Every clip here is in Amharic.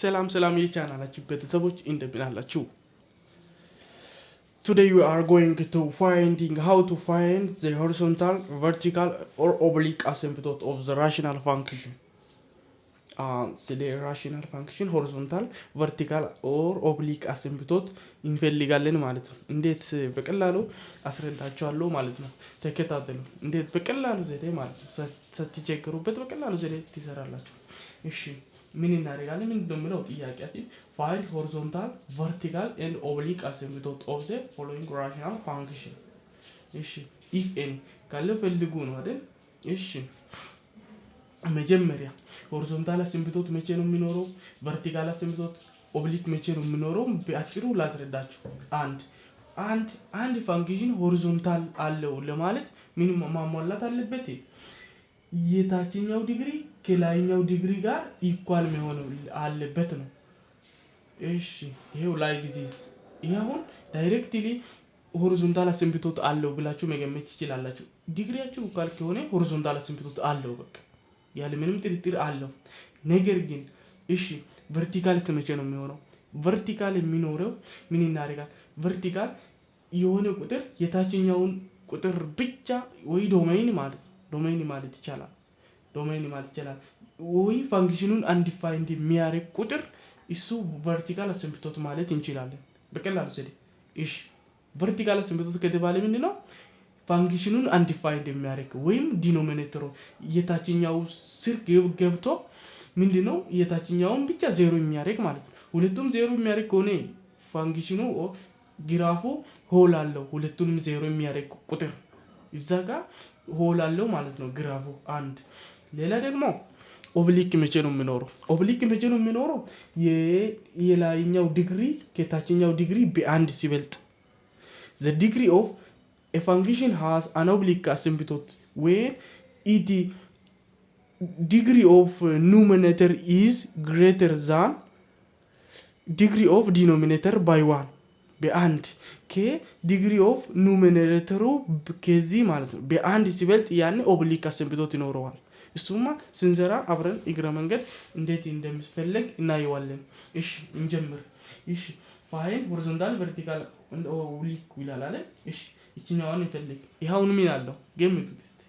ሰላም ሰላም የቻናላችን ቤተሰቦች፣ እንደምን አላችሁ? Today we are going to finding how to find the horizontal, vertical or oblique asymptote of the rational function. ስለ rational function horizontal፣ vertical or oblique asymptote እንፈልጋለን ማለት ነው። እንዴት በቀላሉ አስረዳችኋለሁ ማለት ነው። ተከታተሉ። እንዴት በቀላሉ ዘዴ ማለት ነው። ሳትቸገሩበት በቀላሉ ዘዴ ትሰራላችሁ። እሺ፣ ምን እናደርጋለን? ምንድን ነው የሚለው ጥያቄያችን? Find horizontal, vertical and oblique asymptote of the following rational function። እሺ፣ if any ካለ ፈልጉ ነው አይደል? እሺ፣ መጀመሪያ horizontal asymptote መቼ ነው የሚኖረው? Vertical asymptote፣ oblique መቼ ነው የሚኖረው? በአጭሩ ላስረዳችሁ። አንድ function horizontal አለው ለማለት ምን ማሟላት አለበት? የታችኛው ዲግሪ ከላይኛው ዲግሪ ጋር equal መሆን አለበት ነው። እሺ፣ ይሄው like this። ይሄ አሁን directly horizontal asymptote አለው ብላችሁ መገመት ትችላላችሁ። ዲግሪያችሁ equal ከሆነ horizontal asymptote አለው፣ በቃ ያለ ምንም ጥርጥር አለው። ነገር ግን እሺ፣ vertical መቼ ነው የሚሆነው? Vertical የሚኖረው ምን እናደርጋል? Vertical የሆነ ቁጥር የታችኛውን ቁጥር ብቻ ወይ domain ማለት domain ማለት ይቻላል። Domain ማለት ይቻላል ወይ function ኑን undefined የሚያደርግ ቁጥር እሱ vertical asymptote ማለት እንችላለን በቀላሉ ዘዴ። እሺ፣ vertical asymptote ከተባለ ምንድን ነው? Function ኑን undefined የሚያደርግ ወይም denominator ኡ የታችኛው ስር ገብቶ ምንድነው የታችኛውን ብቻ ዜሮ የሚያደርግ ማለት ነው። ሁለቱም ዜሮ የሚያደርግ ከሆነ function ኑ ግራፉ hole አለው። ሁለቱንም ዜሮ የሚያደርግ ቁጥር እዛ ጋር hole አለው ማለት ነው ግራፉ። አንድ ሌላ ደግሞ oblique መቼ ነው የሚኖረው? Oblique መቼ ነው የሚኖረው? የላይኛው ዲግሪ ከታችኛው ዲግሪ በአንድ ሲበልጥ። The degree of a function has an oblique asymptote when it degree of numerator is greater than degree of denominator by one። በአንድ ከ degree of numerator ኡ ከዚህ ማለት ነው በአንድ ሲበልጥ ያኔ oblique asymptote ይኖረዋል። እሱማ ስንሰራ አብረን እግረ መንገድ እንዴት እንደሚፈለግ እናየዋለን። እሺ፣ እንጀምር። እሺ፣ find horizontal፣ vertical፣ oblique ይላል አለ። እሺ፣ ይችኛዋን እንፈልግ። ይኸውን ምን አለው? ገምቱት እስቲ፣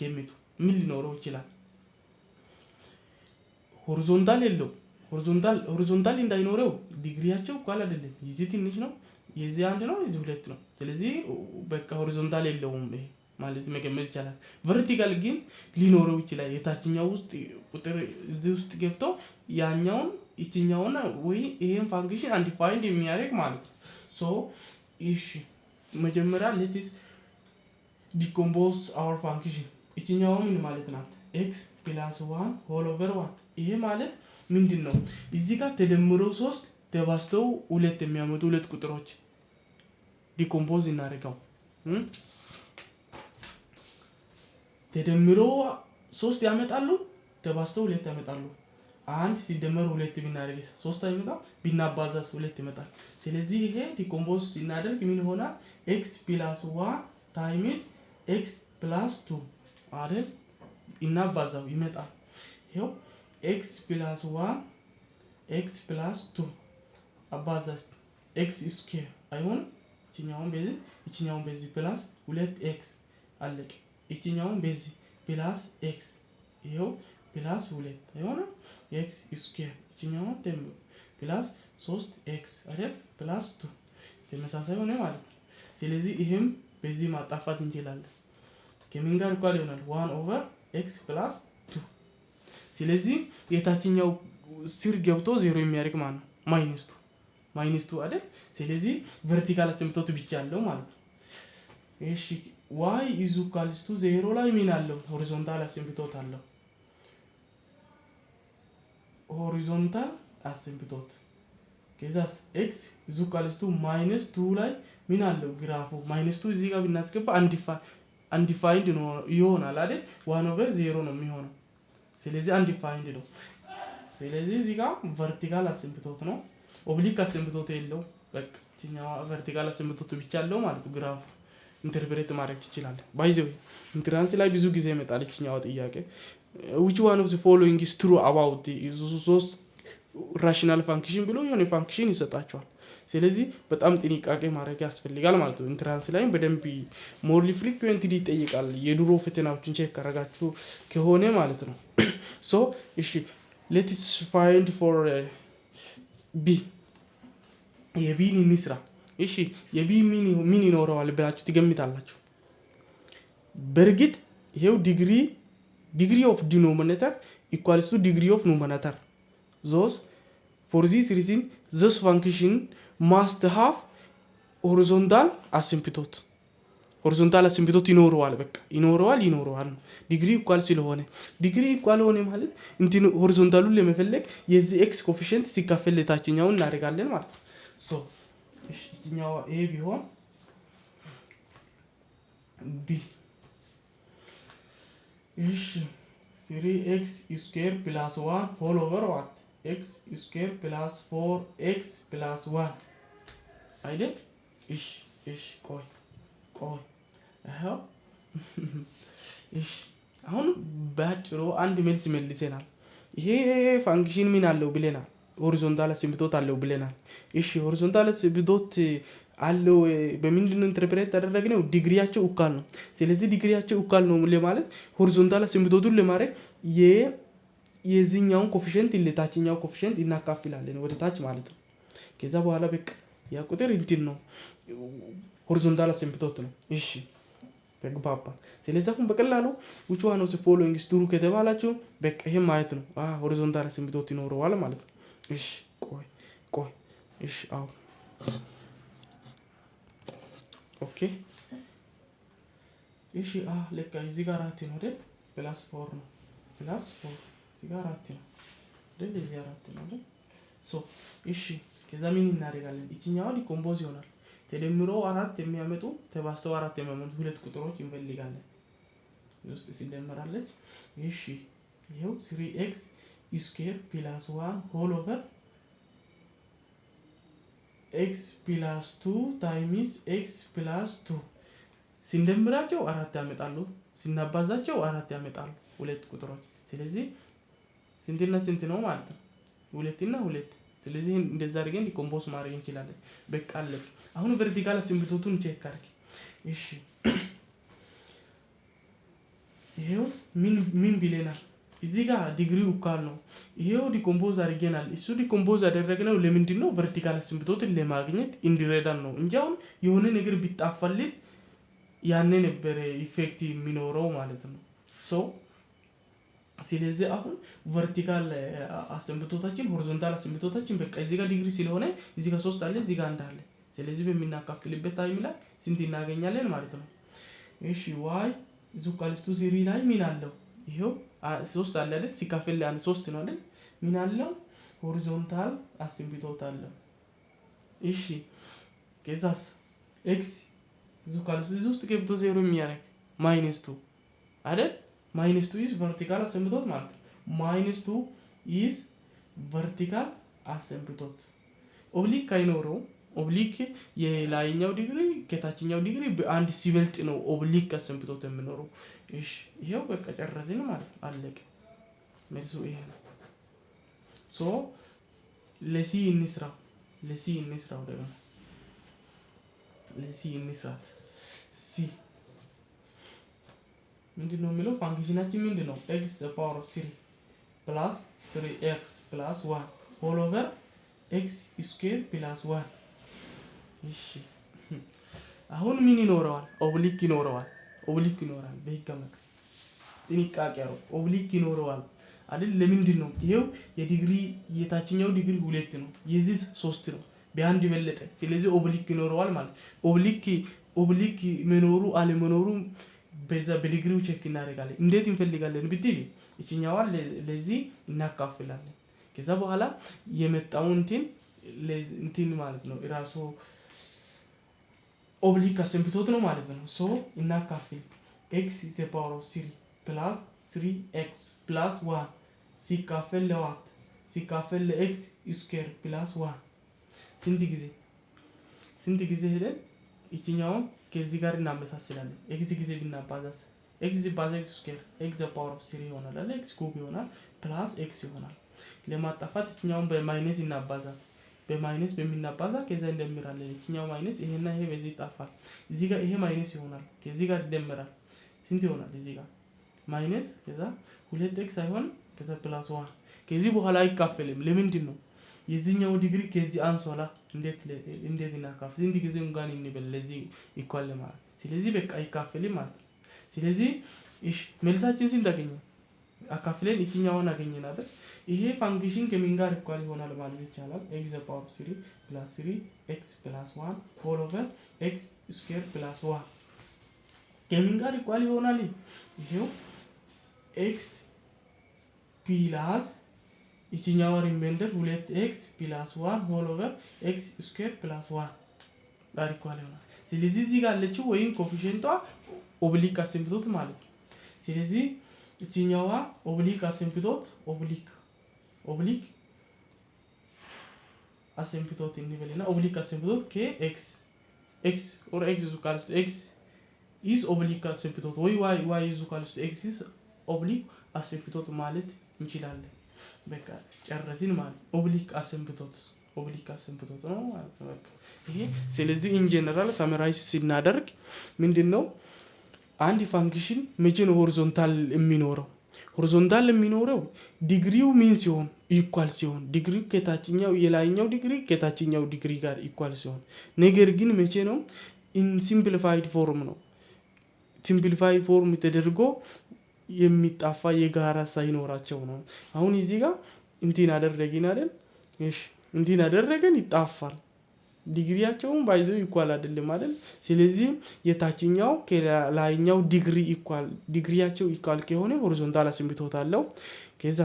ገምቱ። ምን ሊኖረው ይችላል? Horizontal የለው። Horizontal እንዳይኖረው ዲግሪያቸው እኩል አይደለም። የዚህ ትንሽ ነው፣ የዚህ አንድ ነው፣ የዚህ ሁለት ነው። ስለዚህ በቃ horizontal የለውም ይሄ ማለት መገመት ይቻላል። Vertical ግን ሊኖረው ይችላል። የታችኛው ውስጥ ቁጥር እዚህ ውስጥ ገብቶ ያኛውን ይችኛውን ወይ ይሄን function undefined የሚያደርግ ማለት ነው። So እሺ፣ መጀመሪያ let's decompose our function። ይችኛው ምን ማለት ናት? X plus one whole over what? ይሄ ማለት ምንድን ነው? እዚህ ጋር ተደምረው ሶስት ተባዝተው ሁለት የሚያመጡ ሁለት ቁጥሮች decompose እናደርገው። ተደምሮ ሶስት ያመጣሉ፣ ተባዝተው ሁለት ያመጣሉ። አንድ ሲደመር ሁለት ብናደርግ ሶስት አይመጣም? ቢናባዛስ ሁለት ይመጣል። ስለዚህ ይሄ decompose ሲናደርግ ምን ይሆናል? X plus one times x plus two አይደል? እናባዛው ይመጣል። ይኸው x plus one x plus two አባዛስ x square አይሆንም? ይችኛውን በዚህ፣ ይችኛውን በዚህ plus ሁለት x አለቅ። ይችኛውን በዚህ plus x፣ ይኸው plus ሁለት አይሆንም? X square፣ ይችኛውን ደግሞ plus ሶስት x አይደል? Plus two ተመሳሳይ ሆነ ማለት ነው። ስለዚህ ይህም በዚህ ማጣፋት እንችላለን። ከምን ጋር እኩል ይሆናል? One over x plus two። ስለዚህ የታችኛው ስር ገብቶ ዜሮ የሚያደርግ ማለት ነው minus two፣ minus two አይደል? ስለዚህ vertical asymptote ብቻ አለው ማለት ነው። እሺ፣ y is equals to zero ላይ ምን አለው? Horizontal asymptote አለው። Horizontal asymptote። ከዛስ x is equals to minus two ላይ ምን አለው ግራፉ? Minus two እዚህ ጋር ብናስገባ undefined ይሆናል አይደል? One over zero ነው የሚሆነው። ስለዚህ undefined ነው። ስለዚህ እዚህ ጋር vertical asymptote ነው። Oblique asymptote የለው። በቃ ይችኛዋ vertical asymptote ብቻ አለው ማለት ግራፉ interpret ማድረግ ትችላለህ። By the way, entrance ላይ ብዙ ጊዜ ይመጣል ይችኛዋ ጥያቄ። Which one of the following is true about ሶስት Rational function ብሎ የሆነ function ይሰጣችኋል። ስለዚህ በጣም ጥንቃቄ ማድረግ ያስፈልጋል ማለት ነው። Entrance ላይም በደንብ morely frequently ይጠይቃል። የድሮ ፈተናዎችን check ካረጋችሁ ከሆነ ማለት ነው። So እሺ፣ let's find for b። የ b ን እንስራ። እሺ፣ የ b ምን ይኖረዋል ብላችሁ ትገምታላችሁ? በእርግጥ ይሄው degree of denominator equals to degree of numerator. Thus, for this reason, this function must have horizontal asymptote. Horizontal asymptote ይኖረዋል። በቃ ይኖረዋል ነው፣ degree equal ስለሆነ። Degree equal ሆነ ማለት እንትን horizontal ኡን ለመፈለግ የዚህ x coefficient ሲካፈል ለታችኛውን እናደርጋለን ማለት ነው። So እሺ፣ እችኛዋ a ቢሆን b፣ እሺ፣ 3 x square plus 1 whole over what? X square plus 4 x plus 1 አይደል? እሺ፣ ቆይ ቆይ፣ ይኸው። እሺ፣ አሁን በአጭሩ አንድ መልስ መልሰናል። ይሄ function ምን አለው ብለናል? Horizontal asymptote አለው ብለናል። እሺ፣ horizontal asymptote አለው በምንድን ነው interpret ያደረግነው? ዲግሪያቸው እኩል ነው። ስለዚህ ዲግሪያቸው እኩል ነው ለማለት horizontal asymptote ኡን ለማድረግ የዚህኛውን coefficient ለታችኛው coefficient እናካፍላለን ወደ ታች ማለት ነው። ከዛ በኋላ በቃ ያ ቁጥር እንትን ነው፣ horizontal asymptote ነው። እሺ፣ ተግባባ። ስለዚህ አሁን በቀላሉ which one of the following is true ከተባላችሁ በቃ ይሄን ማለት ነው። Horizontal asymptote ይኖረዋል ማለት ነው። እሺ፣ ቆይ ቆይ፣ እሺ፣ አዎ፣ okay፣ እሺ፣ ለካ እዚህ ጋር አራት ነው አይደል? Plus four ነው። Plus four፣ እዚህ ጋር አራት ነው አይደል? እዚህ አራት ነው አይደል? So እሺ፣ ከዛ ምን እናደርጋለን? ይችኛዋ decompose ይሆናል። ተደምሮ አራት የሚያመጡ፣ ተባዝተው አራት የሚያመጡ ሁለት ቁጥሮች እንፈልጋለን። ውስጥ ሲደመራለች። እሺ፣ ይኸው 3 x square plus 1 whole over x plus 2 times x plus 2። ስንደምራቸው አራት ያመጣሉ፣ ስናባዛቸው አራት ያመጣሉ ሁለት ቁጥሮች። ስለዚህ ስንትና ስንት ነው ማለት ነው? ሁለትና ሁለት። ስለዚህ እንደዛ አድርገን decompose ማድረግ እንችላለን። በቃ አለቀ። አሁን vertical asymptote ኡን check አድርግ። እሺ፣ ይሄው ምን ምን ብለናል? እዚህ ጋር ዲግሪው እኩል ነው። ይሄው decompose አድርገናል። እሱ decompose ያደረግነው ለምንድን ነው? Vertical asymptote ን ለማግኘት እንዲረዳን ነው እንጂ አሁን የሆነ ነገር ቢጣፋልን ያኔ ነበረ effect የሚኖረው ማለት ነው። So ስለዚህ አሁን vertical asymptote ኣችን፣ horizontal asymptote ኣችን በቃ እዚህ ጋር ዲግሪ ስለሆነ እዚህ ጋር ሶስት አለ፣ እዚህ ጋር አንድ አለ። ስለዚህ በምናካፍልበት time ላይ ስንት እናገኛለን ማለት ነው? እሺ፣ y is equals to 3 ላይ ምን አለው? ይሄው ሶስት አለ አይደል? ሲካፈል ለአንድ ሶስት ነው አይደል? ምን አለው? Horizontal asymptote አለው። እሺ፣ ከዛስ x is equals to እዚህ ውስጥ ገብቶ ዜሮ የሚያደርግ minus 2 አይደል? Minus 2 is vertical asymptote ማለት ነው። Minus 2 is vertical asymptote። Oblique አይኖረው። Oblique የላይኛው ዲግሪ ከታችኛው ዲግሪ በአንድ ሲበልጥ ነው oblique asymptote የሚኖረው። እሺ፣ ይሄው በቃ ጨረስን ማለት ነው። አለቀ። መልሱ ይሄ ነው። So ለ c እንስራ፣ ለ c እንስራው ደግሞ፣ ለ c እንስራት። c ምንድን ነው የሚለው? Function ኣችን ምንድን ነው? X power of 3 plus 3 x plus 1 whole over x square plus 1። እሺ፣ አሁን ምን ይኖረዋል? Oblique ይኖረዋል። Oblique ይኖራል። በህግ አምላክ ጥንቃቄ አድርጉ። Oblique ይኖረዋል አይደል? ለምንድን ነው? ይሄው የዲግሪ የታችኛው ዲግሪ ሁለት ነው፣ የዚህ ሶስት ነው፣ በአንድ በለጠ። ስለዚህ oblique ይኖረዋል ማለት። Oblique መኖሩ አለመኖሩ በዛ በ degree ው check እናደርጋለን። እንዴት እንፈልጋለን ብትል ይችኛዋን ለዚህ እናካፍላለን። ከዛ በኋላ የመጣው እንትን ማለት ነው፣ ራሱ oblique asymptote ነው ማለት ነው። So እናካፍል። X the power of 3 plus 3 x plus 1 ሲካፈል ለ what? ሲካፈል ለ x square plus 1። ስንት ጊዜ ሄደን ይችኛውን ከዚህ ጋር እናመሳስላለን። X ጊዜ ብናባዛስ? X ሲባዛ x square x the power of 3 ይሆናል አይደል? X cube ይሆናል፣ plus x ይሆናል። ለማጣፋት እችኛውን በ minus እናባዛት። በ minus በሚናባዛ ከዛ እንደምራለን። እችኛው minus ይሄና ይሄ በዚህ ይጣፋል። እዚህ ጋር ይሄ minus ይሆናል፣ ከዚህ ጋር ይደመራል። ስንት ይሆናል? እዚህ ጋር minus ከዛ ሁለት x አይሆን ከዛ plus one። ከዚህ በኋላ አይካፈልም። ለምንድን ነው? የዚህኛው ዲግሪ ከዚህ አንሷላ። እንዴት እናካፍል? ስንት ጊዜ እንኳን እንበል ለዚህ equal ለማለት። ስለዚህ በቃ አይካፈልም ማለት ነው። ስለዚህ እሺ መልሳችን ስንት አገኘን? አካፍለን ይችኛዋን አገኘን አይደል? ይሄ function ከምን ጋር equal ይሆናል ማለት ይቻላል? X power 3 plus 3 x plus 1 whole over x square plus 1 ከምን ጋር equal ይሆናል? ይሄው x plus ይችኛዋ remainder ሁለት x plus 1 whole over x square plus 1 ጋር equal ይሆናል። ስለዚህ እዚህ ጋር ያለችው ወይም coefficient ቷ oblique asymptote ማለት ነው። ስለዚህ እችኛዋ oblique asymptote oblique asymptote እንበልና oblique asymptote ከ x x or x is equals to x is oblique asymptote ወይ y is equals to x is oblique asymptote ማለት እንችላለን። በቃ ጨረስን ማለት oblique asymptote ነው ማለት ነው። በቃ ይሄ ስለዚህ in general summarize ስናደርግ ምንድን ነው? አንድ function መቼ ነው horizontal የሚኖረው? Horizontal የሚኖረው ዲግሪው ምን ሲሆን equal ሲሆን፣ ዲግሪው ከታችኛው የላይኛው ዲግሪ ከታችኛው ዲግሪ ጋር equal ሲሆን፣ ነገር ግን መቼ ነው? In simplified form ነው። Simplified form ተደርጎ የሚጣፋ የጋራ ሳይኖራቸው ነው። አሁን እዚህ ጋር እንትን አደረግን አይደል? እሺ እንትን አደረገን ይጣፋል። ዲግሪያቸውም ባይዘው equal አይደለም አይደል? ስለዚህ የታችኛው ከላይኛው ዲግሪ equal ዲግሪያቸው equal ከሆነ horizontal asymptote አለው። ከዛ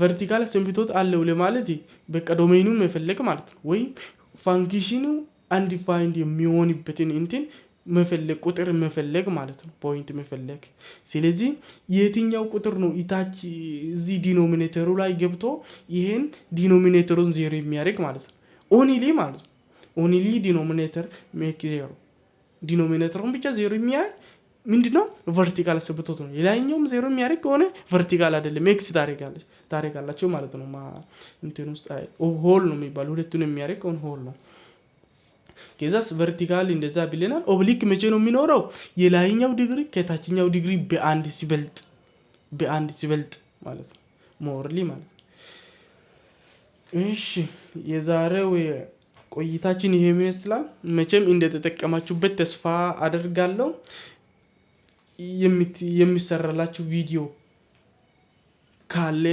vertical asymptote አለው ለማለት በቃ domain ኑን መፈለግ ማለት ነው። ወይ function ኑ undefined የሚሆንበትን እንትን መፈለግ፣ ቁጥር መፈለግ ማለት ነው። Point መፈለግ። ስለዚህ የትኛው ቁጥር ነው ኢታች እዚህ denominator ሩ ላይ ገብቶ ይሄን denominator ሩን ዜሮ የሚያደርግ ማለት ነው። Only ማለት ነው። Only denominator make zero፣ denominator ሩን ብቻ ዜሮ የሚያደርግ ምንድነው? Vertical asymptote ነው። የላይኛውም ዜሮ የሚያደርግ ከሆነ vertical አይደለም፣ x ታደርጋላችሁ ማለት ነው። እንትን ውስጥ hole ነው የሚባለው። ሁለቱን የሚያደርግ ከሆነ hole ነው። ከዛስ vertical እንደዛ ብለናል። Oblique መቼ ነው የሚኖረው? የላይኛው ዲግሪ ከታችኛው ዲግሪ በአንድ ሲበልጥ፣ በአንድ ሲበልጥ ማለት ነው። Morely ማለት ነው። እሺ የዛሬው ቆይታችን ይሄ ይመስላል። መቼም እንደተጠቀማችሁበት ተስፋ አደርጋለሁ። የሚሰራላችሁ ቪዲዮ ካለ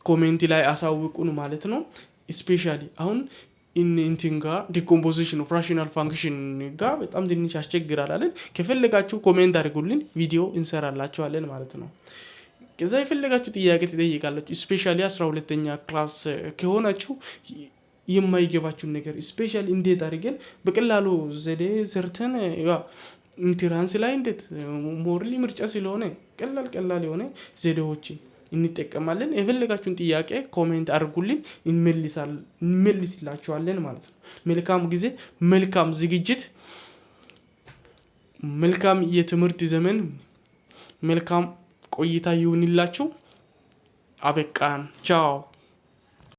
comment ላይ አሳውቁን ማለት ነው። Especially አሁን እንትን ጋር decomposition of rational function ጋር በጣም ትንሽ ያስቸግራል አይደል? ከፈለጋችሁ comment አድርጉልን፣ ቪዲዮ እንሰራላችኋለን ማለት ነው። ከዛ የፈለጋችሁ ጥያቄ ትጠይቃላችሁ። Especially 12ኛ class ከሆናችሁ የማይገባችሁን ነገር especially እንዴት አድርገን በቀላሉ ዘዴ ሰርተን entrance ላይ እንዴት morely ምርጫ ስለሆነ ቀላል ቀላል የሆነ ዘዴዎችን እንጠቀማለን። የፈለጋችሁን ጥያቄ comment አድርጉልን፣ እንመልስላችኋለን ማለት ነው። መልካም ጊዜ፣ መልካም ዝግጅት፣ መልካም የትምህርት ዘመን፣ መልካም ቆይታ ይሁንላችሁ። አበቃን። ቻው።